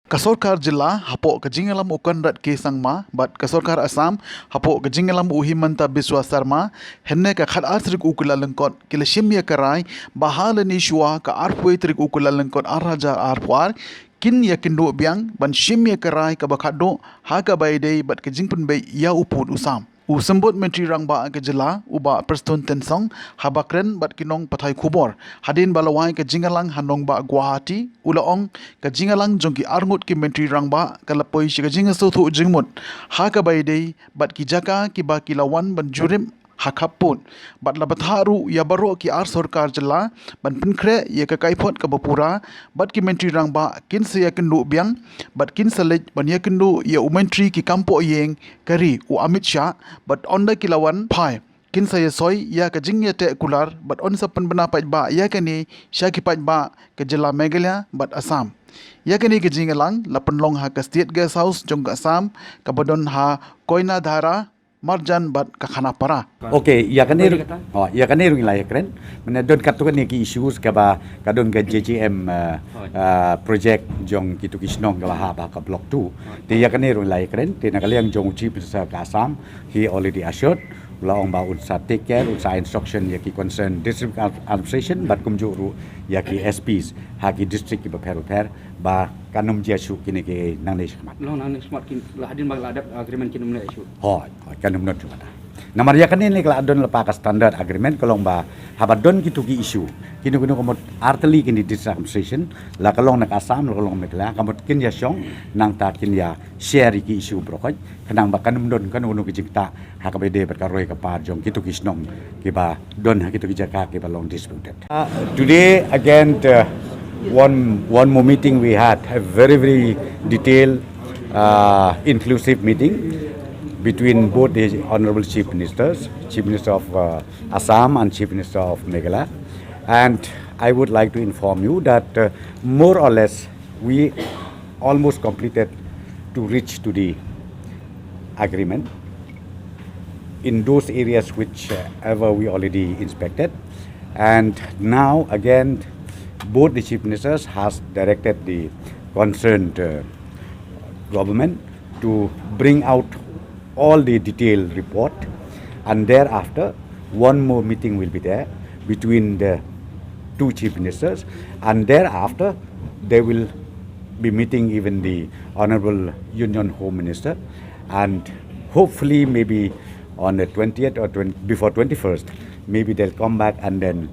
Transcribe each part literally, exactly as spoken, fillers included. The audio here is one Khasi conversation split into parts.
Ka sorkar jylla hapoh ka jingïalam u Conrad K Sangma bad ka sorkar Assam hapoh ka jingïalam u Himanta Biswa Sarma, hynne ka khatar tarik u Kyllalyngkot ki la shim ïa ka rai ba ha lane shuwa ka arphew tarik u Kyllalyngkot ar hajar arphew ar kin ïakynduh biang ban shim ïa ka rai kaba khatduh ha kaba ïadei bad ka jingpynbeit ïa u pud u sam. U Symbud Myntri Rangbah ka jylla, u Bah Prestone Tynsong, haba kren bad ki nongpathai khubor hadien ba la wai ka jingïalang ha nongbah Guwahati, u la ong ka jingïalang jong ki arngut ki Myntri Rangbah ka la poi sha ka jingsngewthuh jingmut ha kaba ïadei bad ki jaka kiba ki la wan ban jurip ha khap pud, bad la bthah ruh ïa baroh ki ar sorkar jylla ban pynkhreh ïa ka kaiphod kaba pura, bad ki Myntri Rangbah kin sa ïakynduh biang bad kin sa leit ban ïakynduh ïa u Myntri ki kam pohïing ka ri, u Amit Shah, bad ynda ki la wan phai kin sa ïasoi ïa ka jingïateh kular bad yn sa pynbna paidbah ïa kane sha ki paidbah ka jylla Meghalaya bad Assam. Ïa kane ka jingïalang la pynlong ha ka State Guest House jong ka Assam kaba don ha Koinadhara, Marjan bad ka Khanapara. Okay, ïa kane ruh, oh, ïa kane ruh ngi la ïakren. Mynne don katto katne ki issues kaba ka don ka J J M, uh, uh, project jong kitu ki shnong kaba ha ba ka Block two. Te ïa kane ruh ngi la ïakren, te na ka liang jong u Chief Minister ka Assam, he already assured, u la ong ba un sa take care, un sa instruction ïa ki concerned district ad-, administration bad kumjuh ruh ïa ki S Ps ha ki district kiba pher bapher ba kan ym jia shuh kine ki nangne shakhmat. Long nangne shakhmat kin la hadien ba la dep agreement kin ym leh shuh. Hooid, hooid, kan ym don shuh kata. Namar ïa kane ne ka la don lypa ka standard agreement ka long ba haba don kitu ki issue, kino kino ka mut artylli kine district administration, la ka long na ka Assam, la ka long Meghalaya, ka mut kin ïa shong, nangta kin ïa share ïa ki issue baroh khoit, khnang ba kan ym don kano kano ka jingktah ha kaba ïadei bad ka roi ka par jong kitu ki shnong kiba don ha kitu ki jaka kiba long disputed. Uh, today again, uh, one, one more meeting we had, a very, very detailed, uh, inclusive meeting between both the Honorable Chief Ministers, Chief Minister of, uh, Assam and Chief Minister of Meghalaya. And I would like to inform you that, uh, more or less we almost completed to reach to the agreement in those areas whichever we already inspected. And now again, both the chief ministers has directed the concerned, uh, government to bring out all the detailed report, and thereafter one more meeting will be there between the two chief ministers, and thereafter they will be meeting even the Honorable Union Home Minister, and hopefully maybe on the twentieth or twenty, before twenty-first, maybe they'll come back and then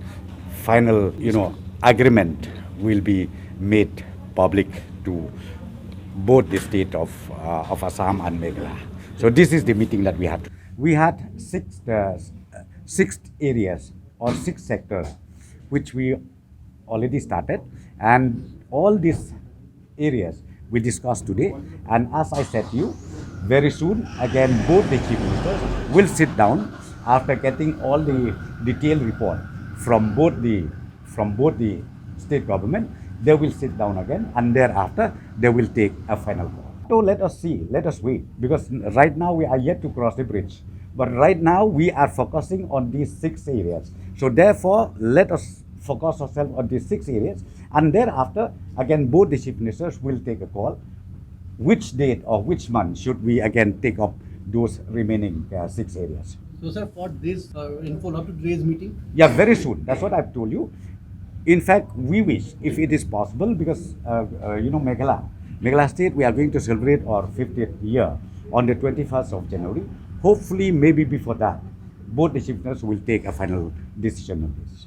final, you know, agreement will be made public to both the state of, uh, of Assam and Meghalaya. So this is the meeting that we had. We had six, uh, six areas or six sectors which we already started, and all these areas we discussed today. And as I said to you, very soon again both the chief ministers will sit down after getting all the detailed report from both the, from both the state government. They will sit down again, and thereafter they will take a final call. So let us see, let us wait, because right now we are yet to cross the bridge. But right now we are focusing on these six areas. So therefore, let us focus ourselves on these six areas, and thereafter, again, both the chief ministers will take a call which date or which month should we again take up those remaining, uh, six areas. So, sir, for this, uh, info, not to today's meeting? Yeah, very soon. That's what I've told you. In fact, we wish, if it is possible, because, uh, uh, you know, Meghalaya, Meghalaya State, we are going to celebrate our fiftieth year on the twenty-first of January. Hopefully, maybe before that, both the chief ministers will take a final decision on this.